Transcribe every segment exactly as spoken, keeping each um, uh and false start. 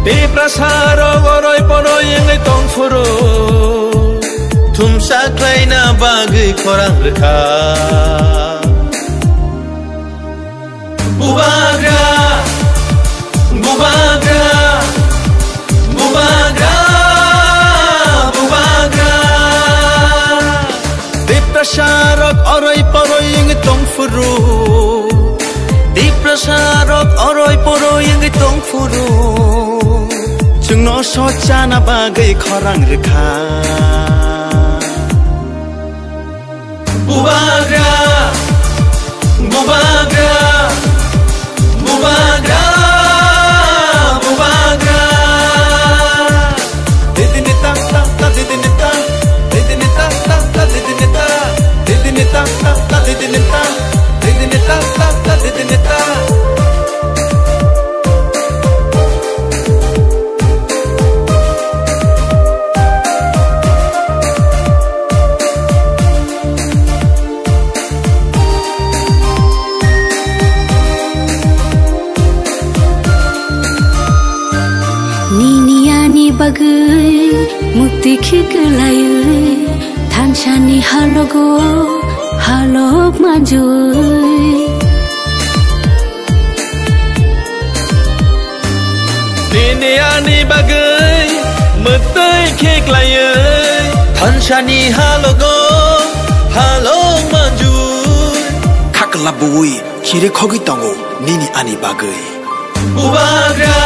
Tiprasa rok oroi poroi wngwi tongphuru, thumsa khlaina bagwi khorang rwkha. Bubagra, bubagra, bubagra, bubagra. Tiprasa rok oroi poroi wngwi tongphuru. Tiprasa rok oroi poroi wngwi tongphuru. Chwngno sochana bagwi khorang rwkha. Bubagra, bubagra, bubagra, bubagra. Didini ta, ta, ta, didini ta, didini ta, ta, ta, didini ta, didini ta, ta, ta, didini ta, didini ta, ta, ta, didini ta. Nini ani bagwi mukti khiklaiwi thansani halogo halok manjui. Nini ani bagwi mwtwi khiklaiwi thansani halogo halok manjui. Khakla buwi chiri khogwi tongo nini ani bagwi. Bubagra,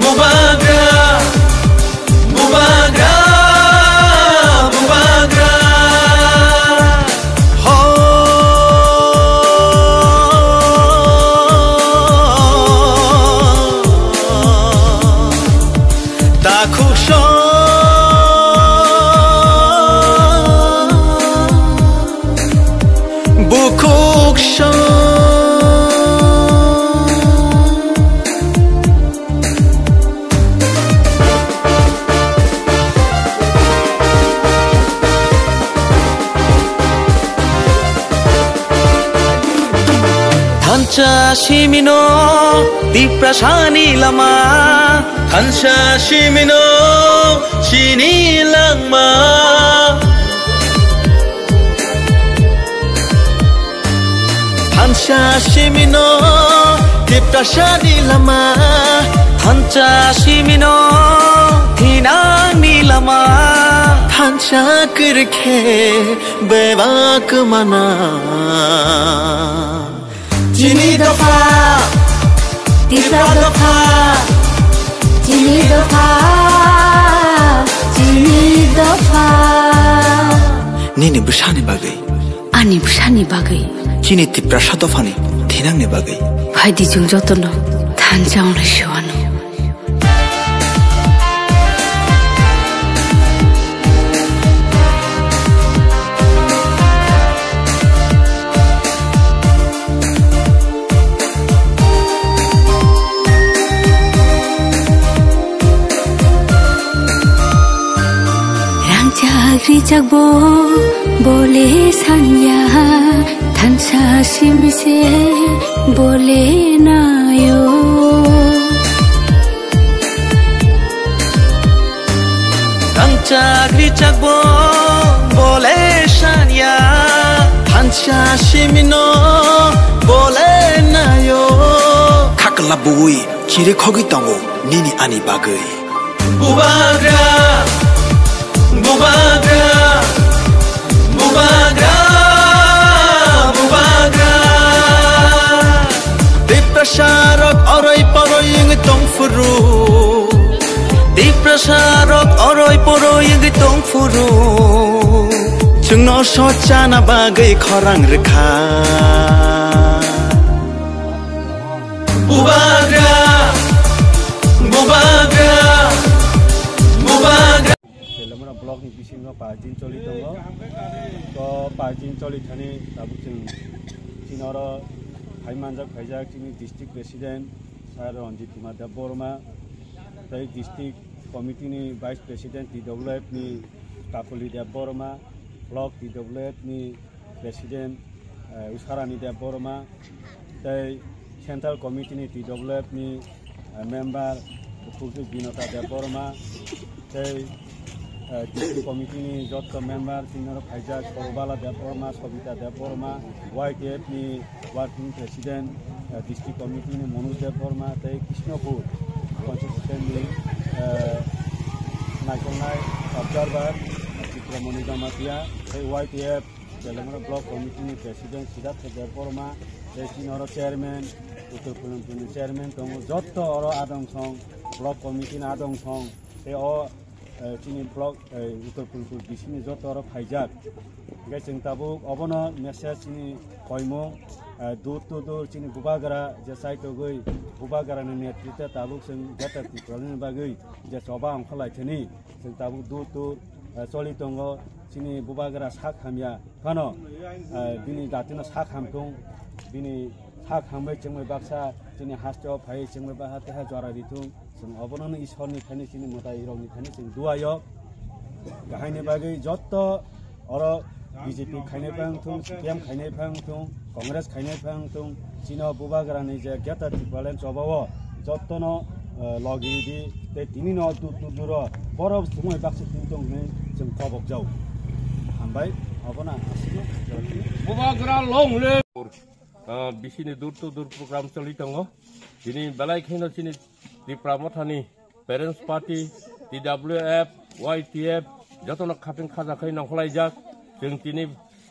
bubagra, bubagra, bubagra. Ho. Takhuk song. Bukhuk song. Thansa simino Tiprasani lama, thansa simino chini langma. Thansa simino Tiprasani lama, thansa simino thinangni lama. Thansa kwrwikhe bebak mana. Chini dopha, Tipra dopha, chini dopha, chini dopha. Nini bwsani bagwi. Ani bwsani bagwi. Chini Tiprasa dophani thinangni bagwi. Phaidi chwng jotono thansa wnglai se wano. Rangchak rijak bo bole sanya, thansa simi se bole nayo. Rangchak rijak bo bole sanya, thansa simino bole nayo. Khakla buwi chiri khogwi tongo nini ani bagwi. Bubagra, bubagra, bubagra, bubagra. Tiprasa rok oroi poroi wngwi tongphuru. Tiprasa rok oroi poroi wngwi tongphuru. Chwngno sochana bagwi khorang rwkha. Bubagra, bubagra, bubagra. Telamura block ni bisingo pajin choli tongo. To pajin choli thani tabuk chwng chini oro phai manjak phaijak chini district president sir Ranjit Kumar Deb Borma, tei district committee ni vice president T W F ni Kakuli Deb Borma, block T W F ni president, eh, Usarani Deb Borma, tei central committee ni T W F ni, Member Khukri Binota Debbarma, tei, eh, district committee ni jotto member, tinoro phaijak Sorobala Debbarma, Sobita Debbarma, Y T F ni working president, eh, district committee ni Manoj Debbarma, tei Krishnapur constituency ni, eh, naikolnai observer, Chitramani Jamatia, tei Y T F Telemara Block Committee ni President Siddhartha Debbarma, tei chini oro Chairman, Uttor Pulunpur ni Chairman tongo, jotto oro adong song, Block Committee ni adong song, tei o, eh, chini Block, eh, Uttor Pulunpur D C ni jotto oro phaijak. Hingke chwng tabuk obono message chini koimung, eh, door to door chini bubagra je chaitogwi bubagra ni netritwe tabuk chwng Greater Tipraland ni bagwi je choba ongkhorlaithani. Chwng tabuk dur dur, eh, choli tongo, chini bubagra sak hamya phano, eh, bini jatino sak hamtung, bini sak hambai chwngbai baksa chini hasteo phai chwngbai baksa teha jora ritung. Chwng obono Ishorni thani chini mwtai rokni thani chwng duayo. Kahaini bagwi jotto oro B J P khainai phai wngthung, C P M khainai phai wngthung, Congress khainai phai wngthung, chino bubagrani je Greater Tipraland chobao jottono, eh, logi di, tei tini no tu, tu, duro borok sumui baksa tong hinwi chwng kobok jau. Hambai, obono aswkno. Bubagra long live. Ah, bisini dur to dur program choli tongo. Tini belai kheno chini Tipra Mothani Parents Party, T W F, Y T F, jotono khaping khaja khai nongkholaijak. Chwng tini,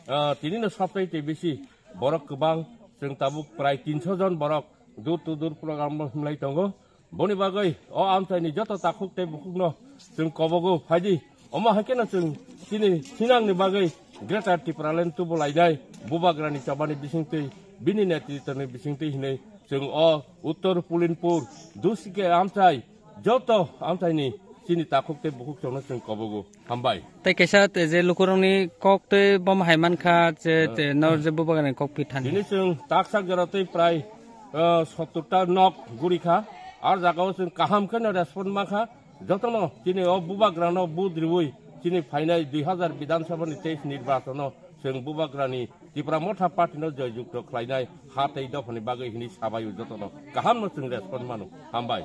ah, tini no saptai tei bisi borok kwbang, chwng tabuk prai tinso jon borok dur to dur program bo himlai tongo. Boni bagwi o amchaini joto takhuk tei bukhukno chwng kobogo phaidi. Omo hai kheno chwng chini sinangni bagwi Greater Tipraland tubu lainai bubagrani chabani bisingtwi bini netritwni bisingtwi hinwi chwng o Uttor Pulinpur dusike amchai joto amchaini chini takhuk tei bukhuk chwngno chwng kobogo. Hambai. Tei kaisa te je lukurokni kok tei bom hai mankha je te nor je bubagrani kok pi thani. Tini chwng taksa jora tei prai, eh, sottor ta nok guri kha. Ar jagao chwng kaham kheno respond ma kha. Jotono chini o bubagrano vote riwi chini phainai dui hazar Bidhan Sabha ni teis nirbachon o chwng bubagrani Tipra Motha Party no joy jukto khlainai ha tei dophani bagwi hini sabaio jotono kahamno chwng respond mano. Hambai.